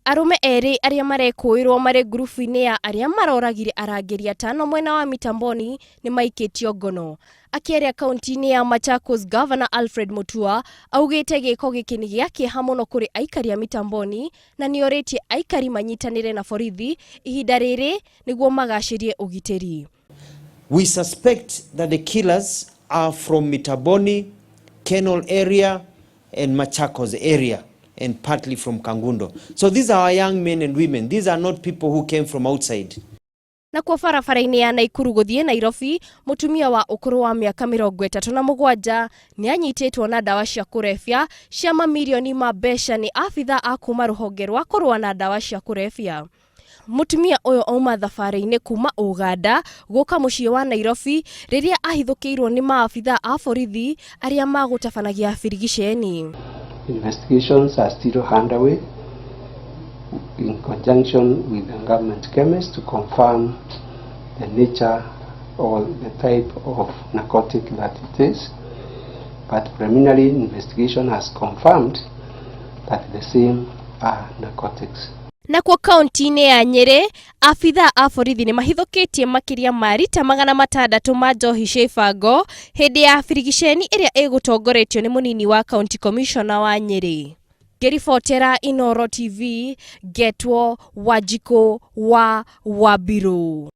Arũme erĩ arĩa marekũĩrwo marĩ ngurubu-inĩ ya arĩa maroragire arangĩri atano mwena wa Mitamboni nĩ maikĩtio ngono. Akĩaria kaunti-inĩ ya Machakos, Gavana Alfred Mutua augĩte gĩko gĩkĩ nĩ gĩa kĩeha mũno kũrĩ aikari a Mitamboni na nĩorĩtie aikari manyitanĩre na borithi ihinda rĩrĩ nĩguo magacĩrie ũgitĩri. We suspect that the killers are from Mitaboni, Kenol area and Machakos area and partly from Kangundo. So these are our young men and women. These are not people who came from outside. Nakuo barabara-inĩ ya Naikuru gũthiĩ Nairobi, mũtumia wa ũkũrũ wa mĩaka 37 nĩ anyitĩtwo na ndawa cia kũrebia cia mamirioni ma mbeca nĩ abithaa a kuma rũhonge rwa kũrũa na ndawa cia kũrebia. Mũtumia ũyũ auma thabarĩ-inĩ kuma Ũganda gũka mũciĩ wa Nairobi rĩrĩa ahithũkĩirwo nĩ maabithaa a borithi arĩa magũtabanagia birigiceni. Investigations are still underway in conjunction with the government chemist to confirm the nature or the type of narcotic that it is. But preliminary investigation has confirmed that the same are narcotics. Nakuo kaunti-inĩ ya Nyĩrĩ, abithaa a borithi nĩ mahithũkĩtie makĩria ma rita 600 ma njohi cia ibango hĩndĩ ya birigiceni ĩrĩa ĩgũtongoretio nĩ mũnini wa county commissioner wa Nyĩrĩ. Ngĩribotera Inooro TV, ngetwo Wanjikũ wa Wambirũ.